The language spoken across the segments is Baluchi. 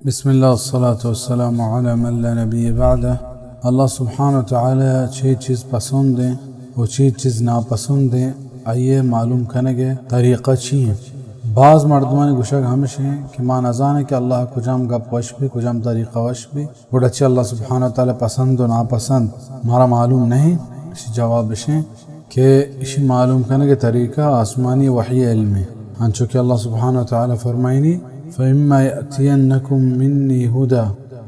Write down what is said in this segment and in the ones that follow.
بسم اللہ والصلاة والسلام علی من لا نبی بعدہ۔ اللہ سبحانہ و تعالی چے چیز پسند ایں و چے چیز ناپسند ایں، آئی ءِ معلوم کنگ ءِ طریقہ چی ایں؟ باز مردمانی گوشگ ہمش ایں کہ ما نزانیں کہ اللہ ءَ کجام گپ وش بی، کجام طریقہ وش بی، گڑا چہ اللہ سبحانہ و تعالی پسند و ناپسند مارا معلوم نہ ایں۔ اشی جواب اش ایں کہ اشی معلوم کنگ ءِ طریقہ آسمانی وحی ءِ علم ایں۔ انچو کہ اللہ سبحانہ و تعالی فرمائنی، فإما يأتينكم مني هدى،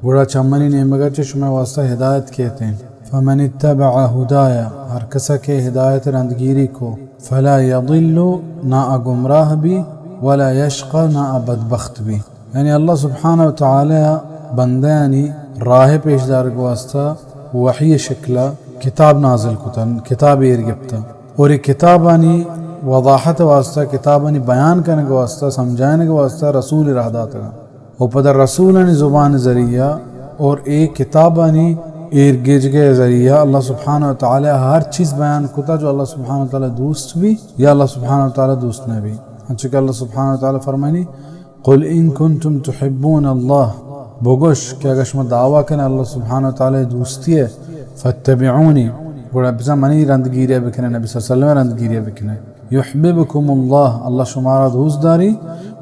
گڑا چہ منی نیمگ ءَ چہ شمئے واسطہ ہدایت کیت ایں۔ فمن اتبع هداي، ہر کسا کہ ہدایت ءِ رندگیری کو، فلا يضل، نا آ گمراہ بی، ولا يشقى، نا آ بدبخت بی۔ یعنی اللہ سبحانہ و تعالی بندیانی راہ ءِ پیش دارگ ءِ واسطہ وحی ءِ شکل ءَ کتاب نازل کتن، کتاب ایر گپتن۔ اور اے کتابانی وضاحت ءِ واسطہ، کتابانی بیان کنگ ءِ واسطہ، سمجھائنگ ءِ واسطہ رسول راہ داتگ۔ اور پدا رسولانی زبان ذریعہ اور اے کتابانی ایر گیجگ ءِ ذریعہ اللہ سبحانہ و تعالی ہر چیز بیان کتا جو اللہ سبحانہ و تعالی دوست بی یا اللہ سبحانہ و تعالی دوست نہ بی۔ انچو کہ اللہ سبحانہ و تعالی فرمانی، قل إن كنتم تحبون الله، بگوش کہ اگر شما دعویٰ کنے اللہ سبحانہ و تعالی دوستی ءِ، فاتبعوني، گڑا بزاں منی رندگیری ءَ بکنے، نبی صلی اللہ علیہ وسلم ءِ رندگیری ءَ بکنے۔ يحببكم الله، اللہ شمارا دوست داری،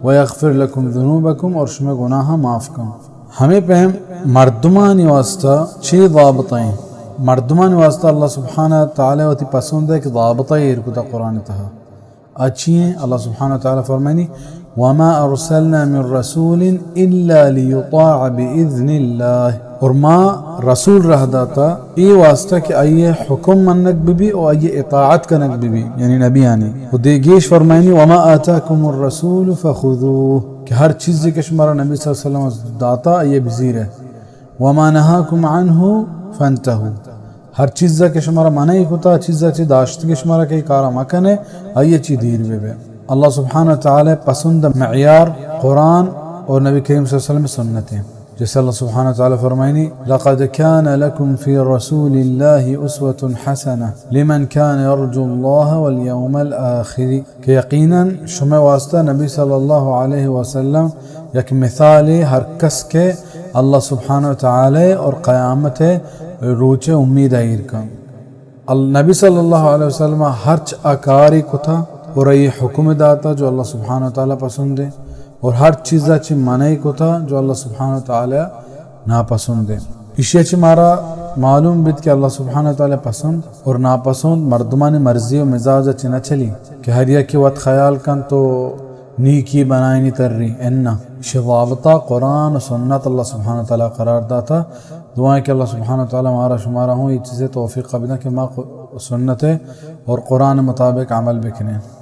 ويغفر لكم ذنوبكم، اور شمئے گناہاں معاف کن۔ ہمے پیم مردمانی واسطہ چے ضابطہ ایں؟ مردمانی واسطہ اللہ سبحانہ و تعالی وتی پسند ءِ کہ ضابطہ ایر کتا قرآن ءِ تہا۔ آ چی ایں؟ اللہ سبحانہ و تعالی فرمانی، وما أرسلنا من رسول إلا ليطاع بإذن الله۔ اور ما رسول راہ داتا اے واسطہ کہ آئی ءِ حکم منگ بہ بی و آئی ءِ اطاعت کنگ بہ بی، یعنی نبیانی۔ و دے گیش فرمائنی، وما آتاكم الرسول فخذوه، کہ ہر چیزے کہ شمارا نبی صلی اللہ علیہ وسلم داتا، آئی ءَ بزیرے۔ وما نهاكم عنه فانتهوا، ہر چیزا کہ شمارا منع کتا، چیزا چہ داشتگے شمارا کہ اے کارا مکنے، آئی ءَ چہ دیر بہ بے۔ اللہ سبحانہ و تعالی پسند معیار قرآن اور نبی کریم صلی اللہ علیہ وسلم سنت ایں۔ جیسے اللہ سبحانہ و تعالی فرمائنی، لقد كان لكم في رسول الله أسوة حسنة لمن كان يرجو الله واليوم الآخر، کہ یقیناً شمئے واسطہ نبی صلی اللہ علیہ وسلم یک مثالے ہر کس کہ اللہ سبحانہ و تعالی اور قیامت ءِ روچ ءِ امید ایر کن۔ ال-، نبی صلی اللہ علیہ وسلم ہرچ آ کارے کتا اور آئی حکم داتا جو اللہ سبحانہ و تعالی پسند ایں، اور ہر چیزا چہ منع کتا جو اللہ سبحانہ و تعالی ناپسند ایں۔ ایشی چہ مارا معلوم بیت کہ اللہ سبحانہ و تعالی پسند اور ناپسند مردمانی مرضی و مزاج چہ نہ چلی کہ ہر یکے وت خیال کن تو نیکی بنائینی تری، اناں۔ ایشی ضابطہ قرآن و سنت اللہ سبحانہ و تعالی قرار داتا۔ دعا ایں کہ اللہ سبحانہ و تعالی مارا شمارا ہوں اے چیزے توفیق بدن کہ ما ق-، سنت اور قرآن مطابق عمل بکنیں۔